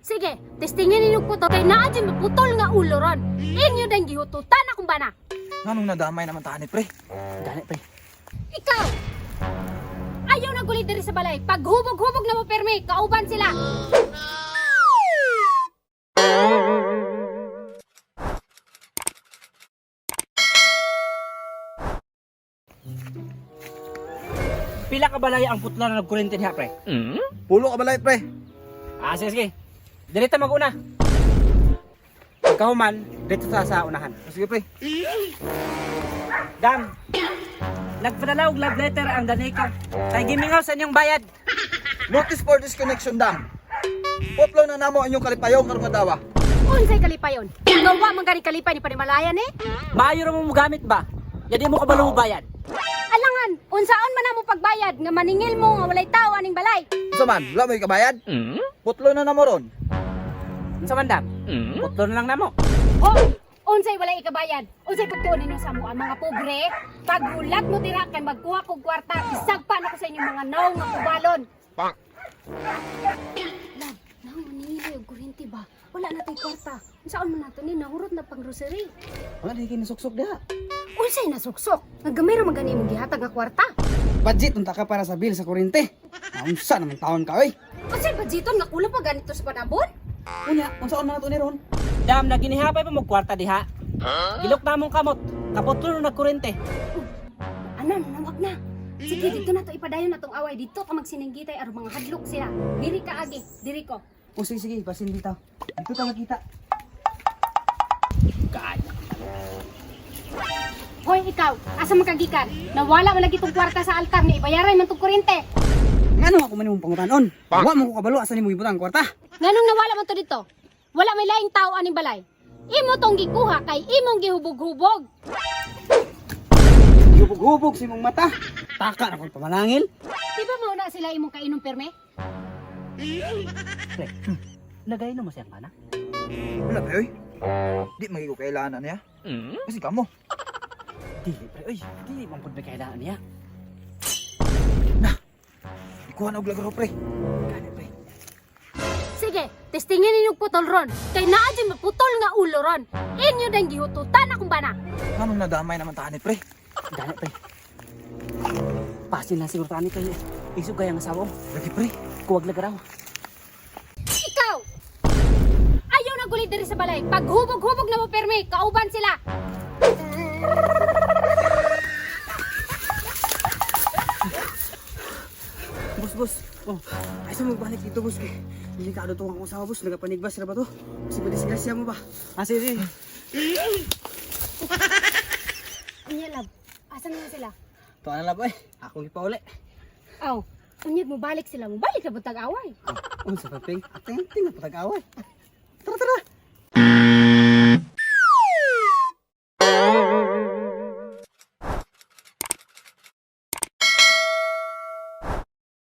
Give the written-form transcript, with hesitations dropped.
Sige, testingin ninyo po to kay naa dyan maputol nga ulo ron. Inyo dang gihututan akong bana. Nganong nadamay naman ta ni pre? Gani pre. Ikaw! Ayaw na guli diri sa balay. Paghubog-hubog na mo permi, kauban sila. Pila ka balay ang putla na nagkuryente diha pre? Pulo ka balay pre. Ah, sige, sige. Dili ta mag-una. Pagkahuman, dito ta sa unahan. Sige pre. Dam, nagpadala og love letter ang Danica. Kay gimingaw sa inyong bayad. Notice for disconnection dam. Putlo na namo ang inyong kalipayong karong adlaw. Unsay kalipayon? Nga wa man gani kalipay ni Panimalayan eh. Maayo ra mo mogamit ba? Yadi mo kabalo mo bayad. Alangan, unsaon man namo pagbayad nga maningil mo nga walay tao aning balay. Unsa man, wala mo'y kabayad? Putlo na namo ron. Unsa man dam? Putlo na lang namo. Hoy, unsay walay ikabayad? Unsay pagtuon ninyo sa amo ang mga pobre? Paghulat mo dira kay magkuha kog kwarta, isagpa na ko sa inyong mga naong nga kubalon. Love, naong maningil og kuryente ba? Wala na tay kwarta. Unsaon man nato ni nahurot na pang grocery. Wala di kay nasuksok diha. Unsay nasuksok? Nga gamay ra man gani imong gihatag nga kwarta. Budget unta ka para sa bill sa kuryente. Naunsa naman taon ka oy. Unsay budgeton nga kulang pa ganito sa panabon? Unya, unsaon man nato ni ron? Dam, naginihapay pa mo kwarta diha. Gilok na mong kamot. Kaputlo na nagkuryente. Ano, nawag na. Sige, dito na to ipadayon na tong away. Dito ka magsininggitay aron mga hadlok sila. Diri ka agi, diri ko. O sige sige, basin dito. Dito ta makita. Kaya. Hoy, ikaw, asa man ka gikan? Nawala man lagi tong kwarta sa altar ni ibayaran man tong kuryente. Ngano ako man imong pangutanon? Wa mo ko kabalo asa nimo gibutang ang kwarta. Nganong nawala man to dito? Wala may laing tao aning balay. Imo tong gikuha kay imong gihubog-hubog. Hubog-hubog sa imong mata. Taka na kong pamalangil. Di ba mauna sila imong kainom perme? Pre, nagay mo siyang bana? Wala pre oy. Di magig ko kailangan niya. Kasi kamo. Dili pre, oy, dili man pud may kailangan niya. Ikuha na og lagro pre. Gani pre. Sige, testingin ninyo putol ron. Kay naa dyan maputol nga ulo ron. Inyo dang gihututan akong bana. Nganong nadamay naman ta ni pre? Gani pre. Pasin lang siguro tani kayo. Isog kaya ang asawa. Lagi pre. Kuwag lagaraw. Ikaw! Ayaw na guli diri sa balay. Paghubog-hubog na mo permi, kauban sila. Boss, boss. Oh, ay sa magbalik dito, boss. Kay delikado to ang asawa, boss. Nagapanigbas ra ba to? Kasi ba disgrasya mo ba? Ah, sige, sige. Unya love, asa naman sila? Tuwa na lang, boy. Akong gipauli. Aw, unyag mo balik sila. Mo balik na butag away. Unsa pa ping? Ating ting na patag-away. Tara, tara.